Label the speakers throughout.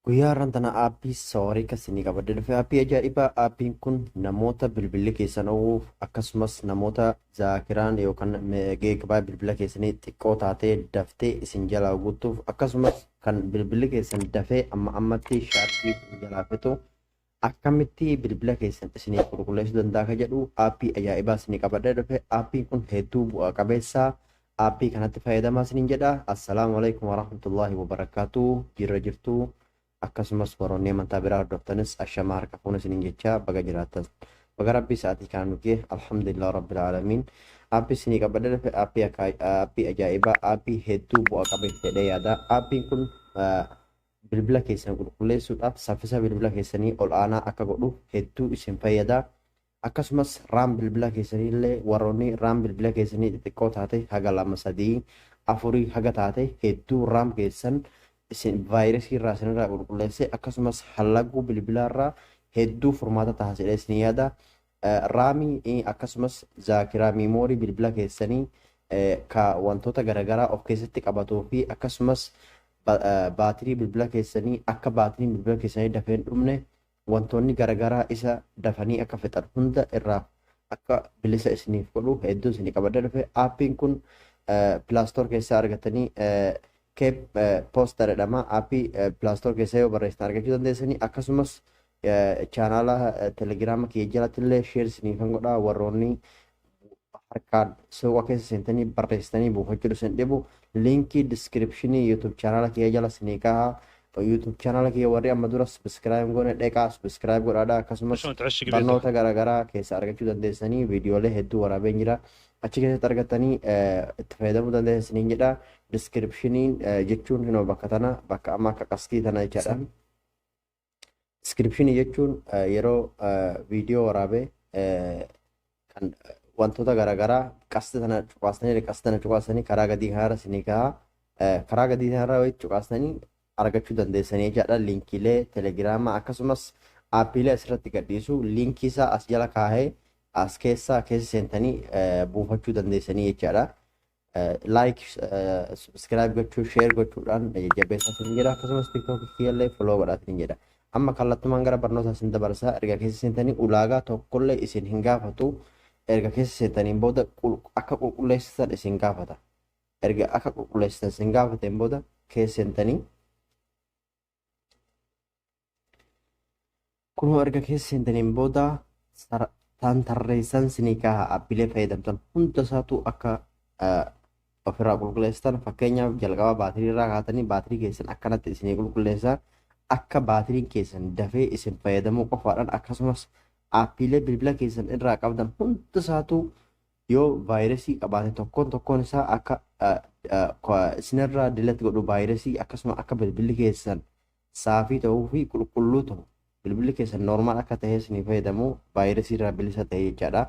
Speaker 1: Guyyaa har'aan tana aappii Sawaarii isinii qabadde dhufe. Aappii ajaa'ibaa. Aappiin kun namoota bilbilli keessan oowwuuf, akkasumas namoota zaakiraan yookaan geekbaa bilbila keessanii xiqqoo taatee daftee isin jalaa guutuuf, akkasumas kan bilbilli keessan dafee amma ammatti shaarjii isin jalaa fixu akkamitti bilbila keessan isiniif qulqulleessuu danda'a ka jedhu aappii ajaa'ibaa isinii qabadde dhufe. Aappiin kun hedduu bu'a qabeessa. Aappii kanatti fayyadamaa isiniin jedha. Assalaamu alaikum warahmatullaahi wabarakaatu. Jirra jirtuu? Akkasumas warroonni amantaa biraa hordoftanis ashamaa, harka fuuna isiniin jechaa, baga jiraattan, baga Rabbii sa'aatii kana nu ga'e. Alhamdulillah rabbil aalamiin. Aappii isinii qabadhe dhufe aappii ajaa'ibaa, aappii hedduu bu'a qabeessa jedhee yaada. Aappiin kun bilbila keessan qulqulleessuudhaaf, saffisa bilbila keessanii ol aanaa akka godhu hedduu isin fayyada. Akkasumas RAM bilbila keessanii illee, warroonni RAM bilbila keessanii xixiqqoo taate, haga lama, sadii, afurii haga taate, hedduu RAM keessan isin vaayirasii irraa isinirraa qulqulleessee, akkasumas hallaguu bilbilaarraa hedduu furmaata taasisedha isin yaada. Raamii akkasumas zaakiraa miimoorii bilbila keessanii ka wantoota garaagaraa of keessatti qabatuu fi akkasumas baatirii bilbila keessanii, akka baatiriin bilbila keessanii dafee hin dhumne, wantoonni garaagaraa isa dafanii akka fixan hunda irraa akka bilisa isiniif godhu hedduu isinii qabadee dhufe. Aappiin kun Play Store keessaa argatanii, Keep Pooster jedhama. Aappii Play Store keessaa yoo barreessitan argachuu dandeessanii. Akkasumas chaanaala Telegiraama kiyya jalatti illee share isiniifan godha. Warroonni harkaan suuqa keessa seentanii barreessitanii buufachuu isin dhibu, liinkii descriptionii YouTube chaanaala kiyya jala isinii ka'a. YouTube chaanaala kiyya warri amma dura subscribe goone dheqaa subscribe godhaadha. Akkasumas barnoota garaagaraa keessa argachuu dandeessanii, viidiyoolee hedduu waraabeen jira, achi keessatti argattanii itti fayyadamuu dandeessaniin jedha. Descriptioniin jechuun hinoo bakka tana, bakka amma akka qastii tana jechaadha. Descriptionii jechuun yeroo viidiyoo waraabee kan wantoota garaagaraa qasti tana cuqaasanii, qasti tana cuqaasanii karaa gadii kanarra isinii ka'a. Karaa gadii kanarra wayii cuqaasanii argachuu dandeessanii jechaadha. Liinkiilee Telegiraamaa akkasumas aappiilee asirratti gadhiisu liinkii isaa as jala kaahee, as keessa keessa seentanii buufachuu dandeessanii jechaadha. Like, subscribe gochuu, share gochuudhaan jajjabeessaa isin jedha. Akkasumas TikTokii kiyyallee follow godhaa isin jedha. Amma kallattumaan gara barnoota isin dabarsaa. Erga keessa seentanii ulaagaa tokkollee isin hin gaafatu. Erga keessa seentaniin booda akka qulqulleessitan isin gaafata. Erga akka qulqulleessitan isin gaafateen booda keessa seentanii, kunoo erga keessa seentaniin booda tan tarreessan sinii kaha. Aappiilee fayyadamtan hunda isaatu akka ofirraa qulqulleessitan, fakkeenyaaf jalqaba baatirii irraa kaatanii baatirii keessan akkanatti isinii qulqulleessa. Akka baatiriin keessan dafee isin fayyadamuu qofaadhaan, akkasumas aappiilee bilbila keessan irraa qabdan hunda isaatu yoo vaayirasii qabaate tokkoon tokkoon isaa akka isinirraa delete godhu vaayirasii, akkasuma akka bilbilli keessan saafii ta'uu fi qulqulluu ta'u, bilbilli keessan normal akka ta'e isinii fayyadamu, vaayirasii irraa bilisa ta'e jechaadha.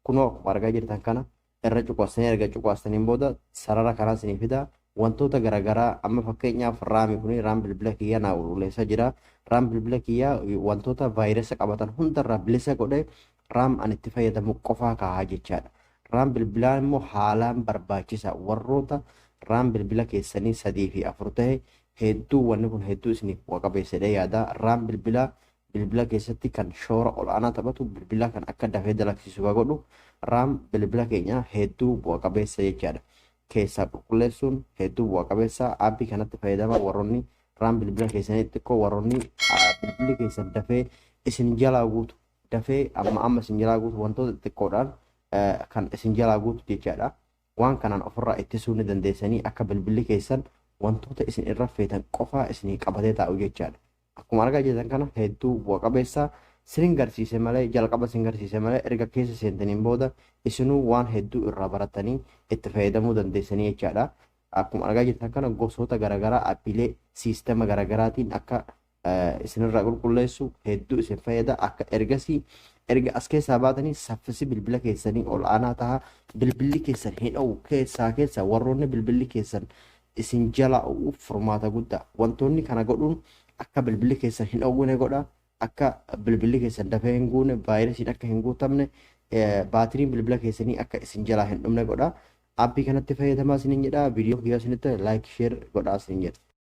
Speaker 1: Kunoo akkuma argaa jirtan kana irra cuqaasanii, erga cuqaasaniin booda sarara kanaa isinii fida. Wantoota garaagaraa, amma fakkeenyaaf raamii kuni RAM bilbila kiyyaa naa qulqulleessaa jira. RAM bilbila kiyyaa wantoota vaayirasa qabatan hundarraa bilisa godhe, RAM ani itti fayyadamu qofaa kaa'aa jechaadha. RAM bilbilaa immoo haalaan barbaachisa. Warroota RAM bilbila keessanii sadii fi afur ta'e hedduu wanni kun hedduu isiniif bu'a qabeessadha yaada. RAM bilbilaa bilbila keessatti kan shoora ol'aanaa taphatu, bilbila kan akka dafee dalagsiisu ka godhu RAM bilbila keenya hedduu bu'a qabeessa jechaadha. Keessaa qulqulleessuun hedduu bu'a qabeessa. Aappii kanatti fayyadama warroonni RAM bilbila keessanii xixiqqoo, warroonni bilbilli keessan dafee isin jalaa guutu, dafee amma amma isin jalaa guutu, wantoota xixiqqoodhaan kan isin jalaa guutu jechaadha. Waan kanaan ofirraa ittisuu ni dandeessanii, akka bilbilli keessan wantoota isin irra feetan qofaa isinii qabatee taa'u jechaadha. Akkuma argaa jirtan kana hedduu bu'a qabeessa isin garsiise malee, jalqaba isin garsiise malee, erga keessa seentaniin booda isinuu waan hedduu irraa baratanii itti fayyadamuu dandeessanii jechaadha. Akkuma argaa jirtan kana gosoota garaagaraa aappiilee siistema garaagaraatiin akka isinirraa qulqulleessu hedduu isin fayyada. Akka ergasii erga as keessaa baatanii saffisi bilbila keessanii ol aanaa taha. Bilbilli keessan hin dho'u. Keessaa keessa warroonni bilbilli keessan isin jala o'uuf furmaata guddaa. Wantoonni kana godhuun akka bilbilli keessan hin dhoowwine godha. Akka bilbilli keessan dafee hin guune, vaayirasiin akka hin guutamne, baatiriin bilbila keessanii akka isin jalaa hin dhumne godha. Aappii kanatti fayyadamaa isiniin jedha. Viidiyoo kiyyaa isinitti like, share godhaa isiniin jedha.